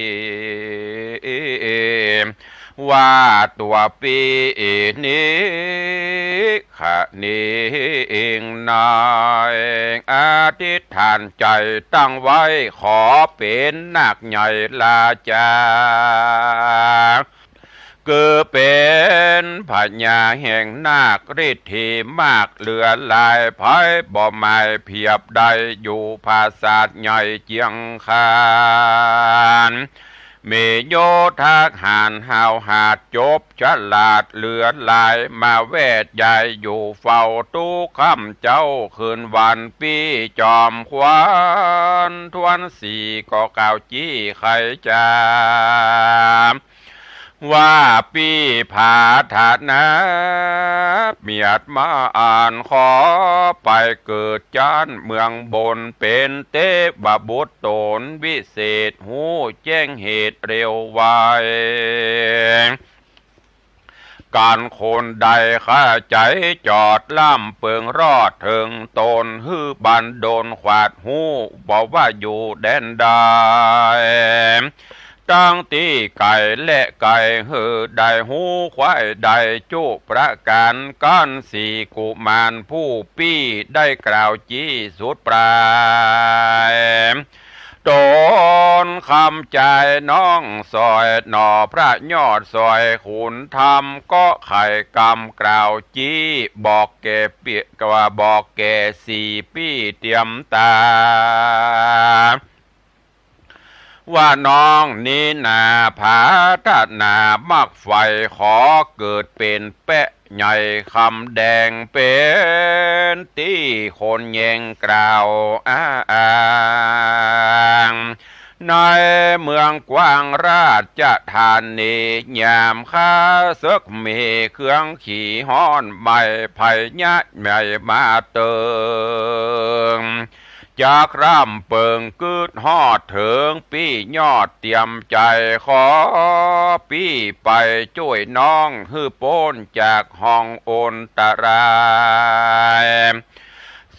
ว่าตั๋วปี้นี้คะนิงใน อธิษฐานใจ๋ตั้งไว้ ขอเป๋นนาคใหญ่ราชา คือเป๋นพญาแห่งนาค ฤทธีมากเหลือหลาย ไผบ่หมายเผียบได้ อยู่ผาสาทใหญ่เจียงคาน มีโยธาหาญห้าวหาญ จบฉลาดเหลือหลาย มาแวดย้ายอยู่เฝ้า กู้ค่ำเจ๊าคืนวัน ปี้จอมขวัญทวนสี่ ก็กล่าวจี้ไขจ๋า ว่าปี้ผาถนา เมียดมาอันขอไปเกิดจ๊านเมืองบน เป๋นเตวบุตรต๋นวิเศษ ฮู้แจ้งเหตุเร็วไว กั๋นคนใด ข้าใจ๋จอดล้ำเปิงรอดเถิงต๋น หื้อบันดลขวาดฮู้ บ่ว่าอยู่แดนใด ตั้งตี้ไก๋และใก้ หื้อได้ฮู้ไขว้ได้จุประก๋าน กั๋นสี่กุมารผู้ปี้ ได้กล่าวจี้สุดปลาย ต๋นคำใจ๋น้องสอย หน่อพระยอดสอย ขุนธรรมก็ไขกำกล่าวจี้ บอกแก่ปี้ ว่าบอกแก่สี่ปี้เตียมต๋า ว่าน้องนี้นาผาถนามักใฝ่ ขอเกิดเป๋นแป๊ะใหญ่คำแดง เป๋นตี้คนแยงกล่าวอ้าง ในเมืองกวางราชธานี ยามข้าเสิกมีเครื่องขีฮ้อนใหม่ ไผยะใหญ่มาเติง จักร่ำเปิงกึ๊ดฮอดเถิงปี้ยอด เตียมใจ๋ขอปี้ไปจ้วยน้อง หื้อป๊นจากห่องอันตราย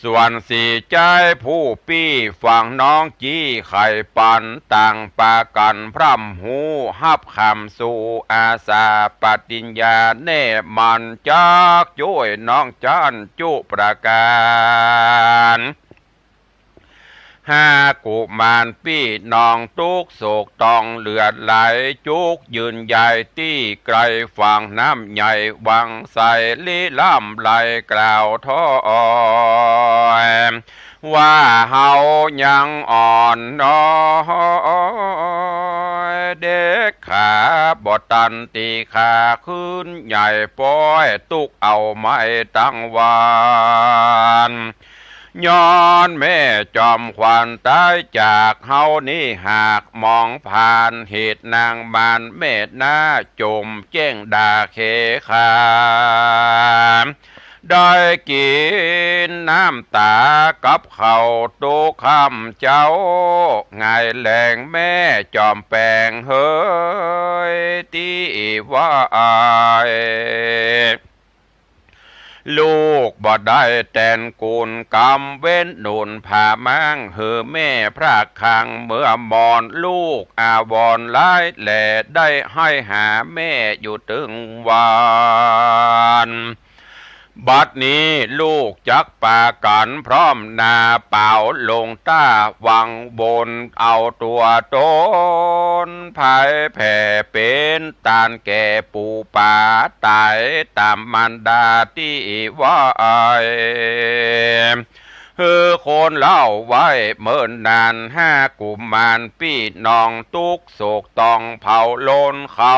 ส่วนสีใจ๊ผู้ปี้ฟังน้องจี้ ใค่ปันต่างปากั๋นพร่ำฮู้ ฮับกำสู่อาสาปฏิญญาแน่มั่น จักจ้วยน้องจั้นจุประก๋าน หากุมารปี้น้องตุ๊กข์โศกต้องเลือดไหล จุกยืนยายตี้ไก๋ฝั่งน้ำใหญ่วังไส ลี้ล่ำไหลกล่าวถ้อย ว่าเฮายังอ่อนน้อยเด็ก ขาบ่ตันตี้ข้าขึ้นใหญ่ ป๊อยตุ๊กข์เอาไม้ตังวาน ย้อนแม่จอมขวัญต๋ายจากเฮานี้ หากมองผ่านเหตุนางมารแม่หน้า จ่มแจ้งด่าเขขา ได้กิ๋นน้ำต๋ากับข้าวตุ๊กข์ค่ำเจ๊า หงายแหลงแม่จอมแปงเฮย ตี้ว่าอาย ลูกบ่ได้แตนกุนกำเว้นหนุนผาม้าง หื้อแม่พรากคลังเมื่อมอน ลูกอาวรณ์หลายแหล่ ได้ไห้หาแม่อยู่ตึงวัน บัดนี้ลูกจักปากั๋นพร้อมหน้า ป๋าวลงต้าวังบน เอาตั๋วต๋น ไผแผ่เป๋นตานแก่ปู่ป๋า ต๋ายต๋ามมารดาตี้ว่าอาย หื้อคนเล่าไว้เมินนาน ห้ากุมารปี้น้องตุ๊กข์โศกต้องเผาโลน เขา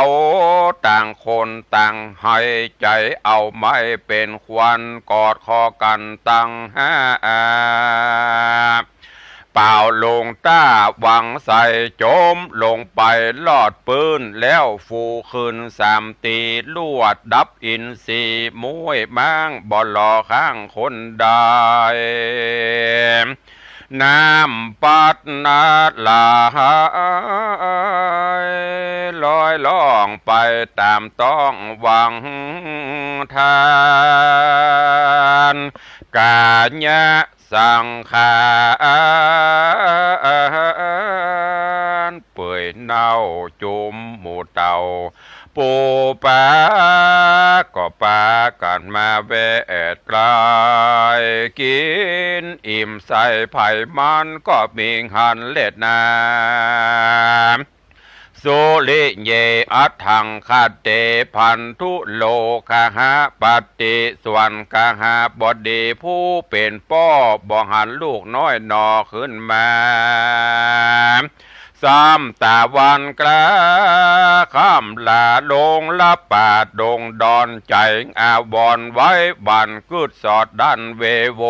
ต่างคนต่างไห้ใจ๋ เอาไม้เป๋นขวัญ กอดคอกั๋นตังห้า ป๋าวลงต้าวังไส จมลงไปลอดปื้น แล้วฟูขึ้นสามตี๋ ลวดดับอินทรีย์ มุ้ยม้างบ่หล่อข้างคนใด น้ำปัดนาไหล ลอยล่องไปต๋ามต้องวังทาน กายะสังขาร เปื่อยเน่าจุมหมู่เต่า ปู่ป๋าก็ปากั๋นมาแวดใก้ กิ๋นอิ่มใส่ไผ่มันก็มีหันแลนา สุริเย อัฏฐังคเต พันธุโลคหปติ ส่วนคหบดีผู้เป๋นป้อ บ่หันลูกน้อยหน่อขึ้นมา ซ้ำต๋าวันกล้าค่ำลาลงละปาดดงดอน ใจ๋อาวรณ์ไว้หวั่นกึ๊ดสอดดั้นเวว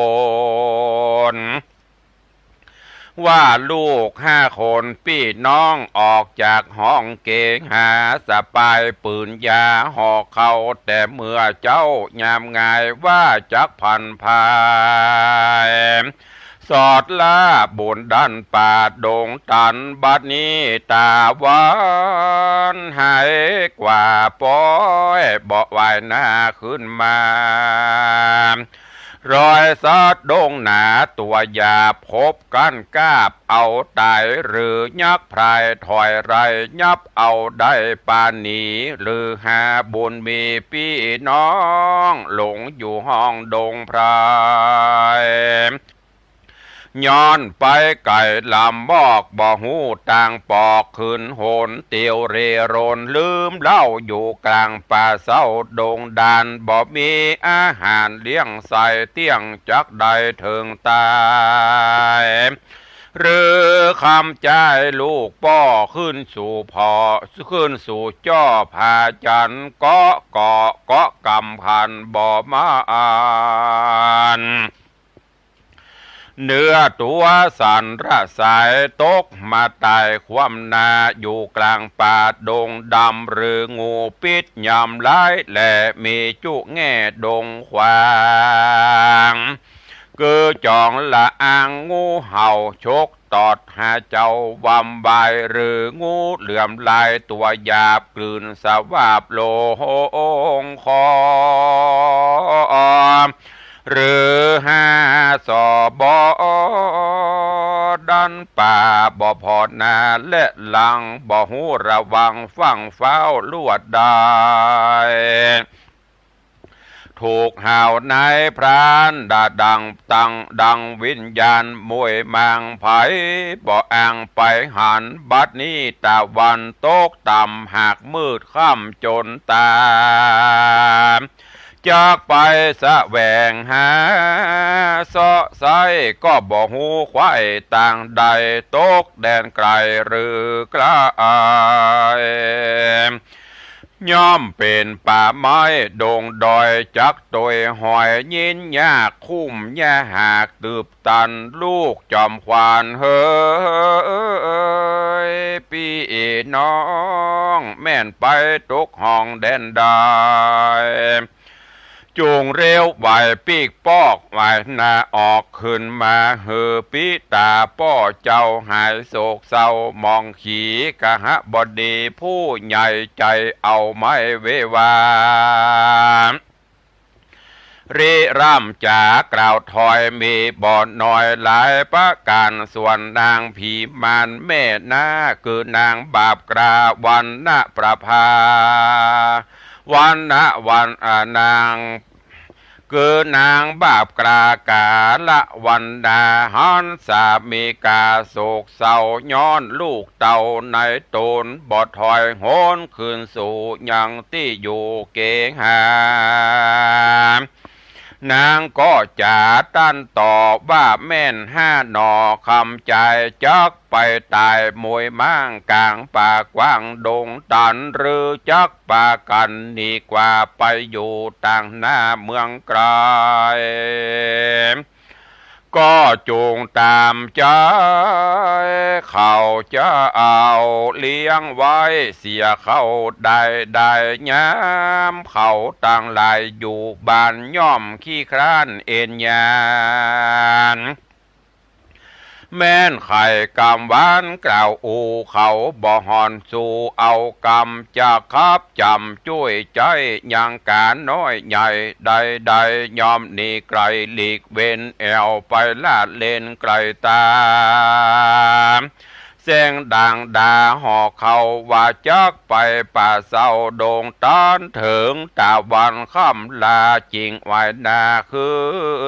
น ว่าลูกห้าคนปี้น้องออกจากห้องเก๋ง หาสะปายปืนยาหอกเข้าแต่เมื่อเจ๊ายามงาย ว่าจักผันผาย สอดล้าบุญดั้นป่าดงตัน บัดนี้ต๋าวันหายกว่าป๊อย บ่วายหน้าขึ้นมา รอยสัตว์ดงหนาตั๋วยาบ ขบกั้นกาบเอาต๋าย หรือยักษ์พรายถอยไร ยับเอาได้ปานี หรือหาบุญมีปี้น้อง หลงอยู่ห้องดงไพร ย้อนไปไก๋ลำมอก บ่ฮู้ตางปอก คืนหนเตียวเร่ร่อน ลืมเล่าอยู่กลางป่าเศร้าดงดาน บ่มีอาหารเลี้ยงใส่ เตี้ยงจักได้เถิงต๋าย หรือคำจ้ายลูกป้อ ขึ้นสู่ผ่อ ขึ้นสู่จ้อผาจันทร์ เกาะเกาะเกาะกำพันบ่มาอ่าน เนื้อตั๋วสันระสายตกมาต๋ายคว่ำหน้าอยู่ก๋างป่าดงดำ หรืองูปิษยำร้ายแลมีจุแง่ดงขวาง กือจ๋องละอางงูเห่าฉกตอดหาเจ้าวำวาย หรืองูเหลือมลายตั๋วหยาบกลืนสวาบโลงคอ หรือหาสบดันป่าบ่ผ่อหน้าและหลัง บ่ฮู้ระวังฟั่งฟ้าวลวดได้ ถูกหาวนายพรานด่าดังตังดังวิญญาณมวยมาง ใผบ่อ่างไปหัน บัดนี้ตะวันตกต่ำ หากมืดค่ำจนต๋า จักไปแสวงหาเซาะไซ้ ก็บ่ฮู้ไขว่ตางใด ตกแดนไก๋หรือใก้ ย่อมเป๋นป่าไม้ดงดอย จักตวยหอยยินยาก คุ้มยาหากตืบตัน ลูกจอมขวัญเหย ปี้น้อง แม่นไปตกฮ่องแดนใด จุ่งเร็วไหวปีกปอกไหวหน้าออก ขึ้นมาหื้อปี้ต๋าป้อเจ้าหายโศกเศร้า หมองขีกหบดีผู้ใหญ่ใจ๋เอาไม้เววา ริร่ำจ๋ากล่าวถอยมีบ่น้อยหลายประก๋าน ส่วนนางผีมารแม่นาค คือนางบาปกล้าวรรณประภา วรรณะ วรรณะ นาง คือนางบาปกล้ากาละวรรณา หันสามีกาโศกเศร้า ย้อนลูกเต้าในต๋น บ่ถอยหนคืนสู่ยังตี้อยู่เกหา นางก็จ๋าตันตอบว่า แม่นห้าหนอคำใจ๋ จักไปต๋ายมวยม้างก๋างป่ากว้างดงตัน หรือจักปากั๋นหนีกว่าไปอยู่ตางหน้าเมืองไก๋ ก็จุ่งต๋ามใจ๋ เขาจะเอาเลี้ยงไว้เสียเขาได้ ได้ยามเขาตังหลายอยู่บ้านย่อมขี้คร้านเอนยาน แม้นไขกำหวานกล่าวอู้ เขาบ่ห่อนสู้เอากำ จะขับจ๋ำจ้วยใจ๊ยังก๋านน้อยใหญ่ ใดๆ ย่อมหนีไก๋หลีกเว้น แอ่วไปลาดเล่นไก๋ต๋า แซงดังด่าห่อเขาว่า จักไปป่าเซาดงตัน เถิงตะวันค่ำลา จิ่งไหว้หน้าคื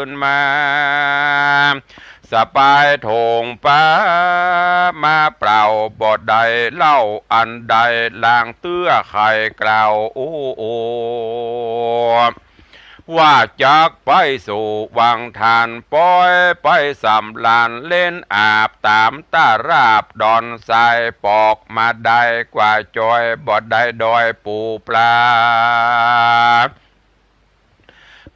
นมา สะปายโถงป๋ามาเปล่า บ่ได้เหล้าอันใด ลางเตื้อไขกล่าวอู้ ว่าจักไปสู่วังทาน ปอยไปสำราญเล่นอาบ ต๋ามตะราบดอนทราย ปอกมาได้กว่าจอย บ่ได้ดอยปูปลา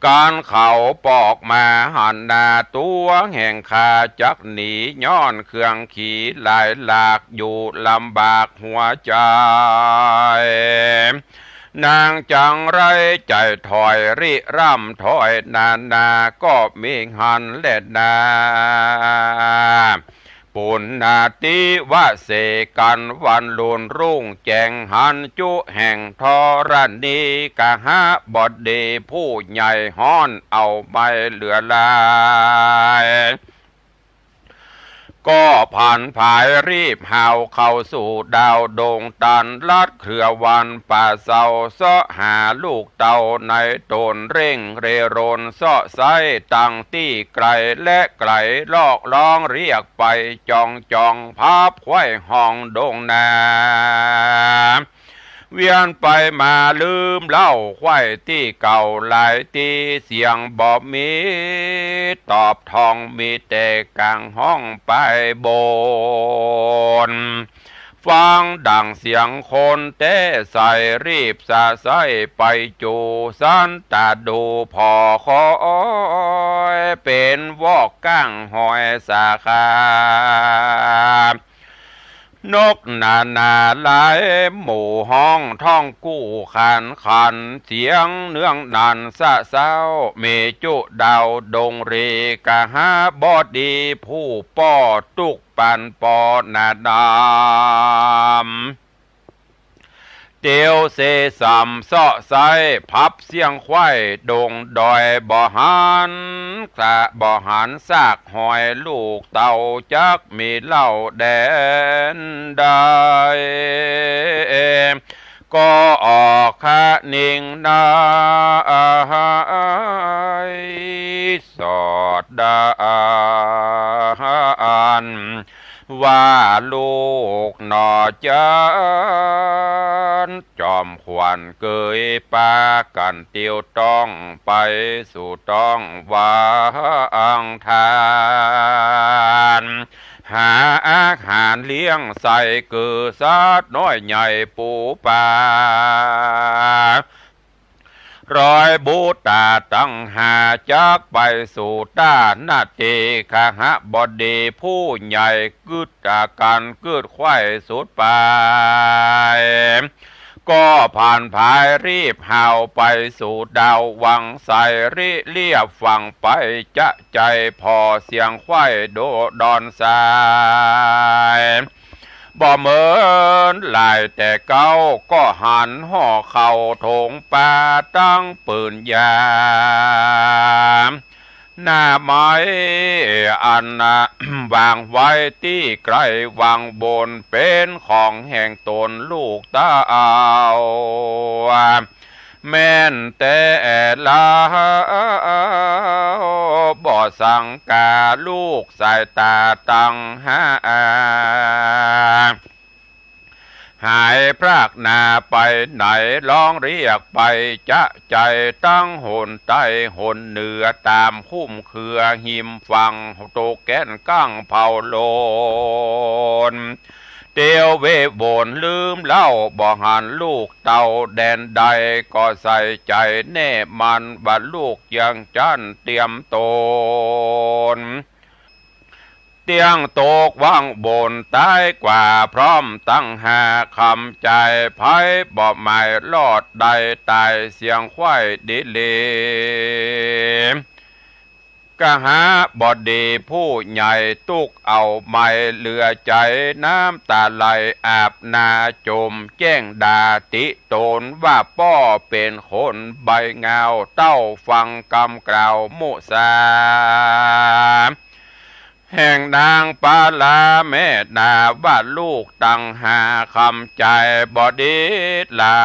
ก๋านเขาปอกมาหันหน้าตั๋วแห่งข้า จักหนีย้อนเครื่องขี่หลายหลาก อยู่ลำบากหัวใจ๋ นางจังไรใจ๋ถอยริร่ำถอยนานา ก็มีหันแลนา ปุณณาติวเสกั๋นวันลุนรุ่งแจ้ง หันจุแห่งธรณี กหบดีผู้ใหญ่ฮ้อนเอาไม้เหลือหลาย ก็ผันผายรีบหาวเข้าสู่ดาวดงตัน ลัดเครือวันป่าเซา เซาะหาลูกเต้าในต๋น เร่งเร่รนเซาะไซ้ตังตี้ไก๋และไก๋ ลอกลองเรียกไปจ่องจ่อง พับไขว่ห้องดงนา เวียนไปมาลืมเล่าไขว่ตี้เก่าหลายตี้ เสียงบ่มีตอบท่อง มีแต่ก๋างฮ้องไปบน ฟังดั่งเสียงคนแต๊ใส รีบสะใสไปจู๋ สันตะดูผ่อคอย เป๋นวอกก้างหอยสาขา นกนานาหลายหมู่ฮ้อง ท้องกู้ขันขัน เสียงเนืองนันสะเซ้า มีจุดาวดงรี กหบดีผู้ป้อ ตุ๊กปันปอนาดำ เตียวเสสำเซาะไซ้ พับเสี้ยงไขว้ดงดอย บ่หันสะ บ่หันซากหอยลูกเต่า จักมีเล่าแดนใด ก็ออกคะนิงนา สอดดาน ว่าลูกหนอจัน จอมขวัญเกยปากั๋นเตียวต้องไปสู่ต้องวางทาน หาอาหารเลี้ยงใส่เกือสัตว์น้อยใหญ่ปูปลา ร้อยบุตราตังห้าจักไปสู่ต้านาที ขหบดีผู้ใหญ่กึ๊ดอาก๋านกึ๊ดไขว้สุดปาย ก็ผ่านผายรีบหาวไปสู่ดาววังไส ริเลียบฝั่งไปจะ ใจ๋ผ่อเสียงไขว้โดดอนสาย บ่เหมินหลายแต่เก๊า ก็หันห่อเข้าถงป่าตั้งปืนยาม หน้าไม้อันวางไว้ตี้ใก้วังบน เป๋นของแห่งต๋นลูกเต้า แม่นแต๊ลาว บ่สังกาลูกสายต๋าตังห้า หายพรากหน้าไปไหน ฮ้องเรียกไปจะใจ๋ ตั้งหนใต้หนเหนือ ต๋ามคุ้มเคือหิมฝั่ง ตกแก้นกั้งเผาโลน เตียวเวบนลืมเล่า บ่หันลูกเต่าแดนใด ก็ใส่ใจ๋แน่มั่น ว่าลูกยังจั้นเตรียมต๋น เตี้ยงตกวังบนต๋ายกว่าพร้อมตังห้า คำใจ๋ไผบ่หมายรอด ได้ต๋ายเสียงไขว้ดีหลี ขหบดีผู้ใหญ่ตุ๊กเอาไหม้เหลือใจ๋ น้ำต๋าไหลอาบหน้าจมแจ้งด่าติต๋น ว่าป้อเป๋นคนใบงาว เต้าฟังกำกล่าวมุสา แห่งนางปาลาแม่นา ว่าลูกตังห้า คำใจ๋บ่ดีหลา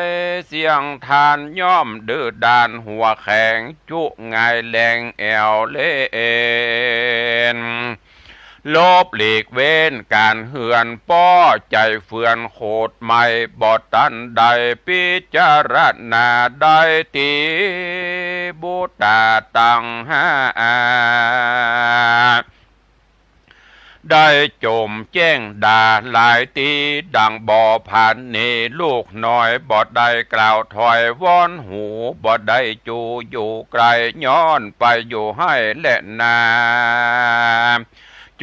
ย เสี้ยงทานย่อมดื้อด้านหัวแข็ง จุงายแหลงแอ่วเล่น หลบหลีกเว้นก๋านเฮือน ป้อใจ๋เฟือนโขดไหม้ บ่ตันได้พิจารณา ได้ตีบุตราตังห้า ได้จมแจ้งด่าหลายตี้ ดังบ่ผ่านนี้ ลูกน้อยบ่ได้กล่าวถอยวอนหู บ่ได้จูอยู่ไกล ย้อนไปอยู่ไฮ่และนา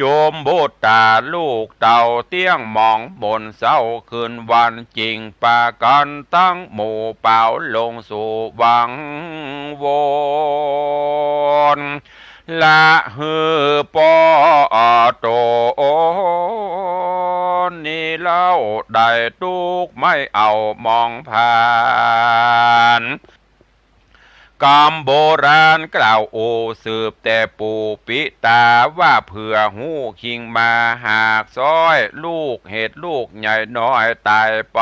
จมบุตราลูกเต่า เตี้ยงหมองหม่นเศร้าคืนวัน จิ่งปากั๋นตั้งหมู่เป๋า ลงสู่วังวน ละหื้อป้อต๋นนี้เล่า ได้ตุ๊กไม่เอามองผ่าน กำโบราณกล่าวโอสืบแต่ปู่ปิต๋า ว่าเผื่อฮู้คิงมาหากซ้อย ลูกเหตุลูกใหญ่น้อยต๋ายไป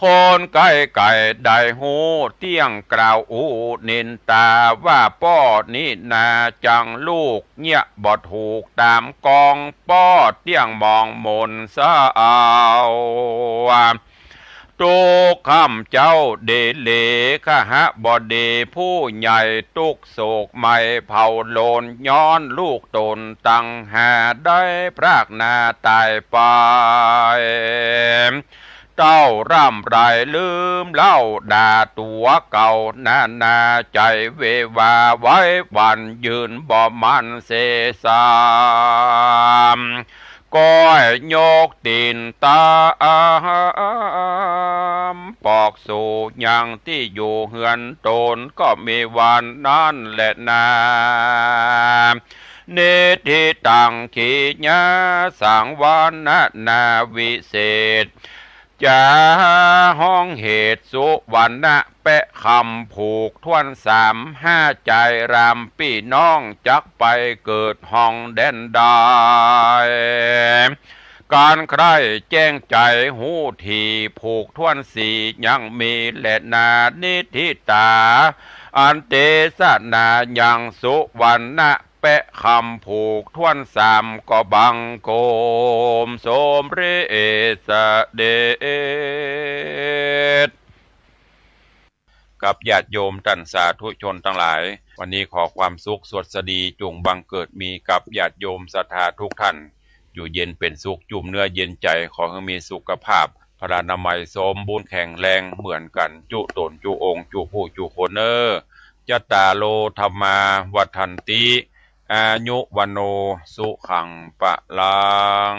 คนใก้ไก๋ได้ฮู้ เตี้ยงกล่าวอู้นินต๋า ว่าป้อนี้นาจังลูก เยียะบ่ถูกต๋ามกอง ป้อเตี้ยงหมองหม่นเศร้า ตุ๊กค่ำเจ๊าเดเล ขหบดีผู้ใหญ่ตุ๊กโศกไหม้เผาโลน ย้อนลูกต๋นตังหาได้พรากหน้าต๋ายไป เต้าร่ำไรลืมเล่าด่าตั๋วเก่านานา ใจ๋เววาไว้วันยืนบ่มั่นเสสาม ก้อยยกตี๋นต๋าม ปอกสู่ยังตี้อยู่เฮือนต๋น ก็มีวันนั้นแหละนา นิทธิตังขีญาสังวรรณนาวิเศษ จ๋าฮ้องเหตุสุวรรณะแปะคำผูกถ้วนสาม ห้าใจ๋รามปี้น้องจักไปเกิดฮ่องแดนใด ก๋านใคร่แจ้งใจ๋ฮู้ถี่ผูกถ้วนสี่ ยังมีแลนานิทธิตา อันเตสนายังสุวรรณะแปะคำผูกถ้วนสาม ก็บังคมสมเร็จเสด็จ กับญาติโยมต้านสาธุชนตังหลาย วันนี้ขอความสุขสวัสดีจุ่งบังเกิดมีกับญาติโยมศรัทธาทุกท่าน อยู่เย็นเป๋นสุข จุ่มเนื้อเย็นใจ๋ ขอหื้อมีสุขภาพพลานามัยสมบูรณ์แข็งแรงเหมือนกั๋นจุ๊ต๋นจุ๊องค์จุ๊ผู้จุ๊คนเน่อ จัตตาโร ธัมมา วัฑฒันติ อายุ วัณโณ สุขัง พลัง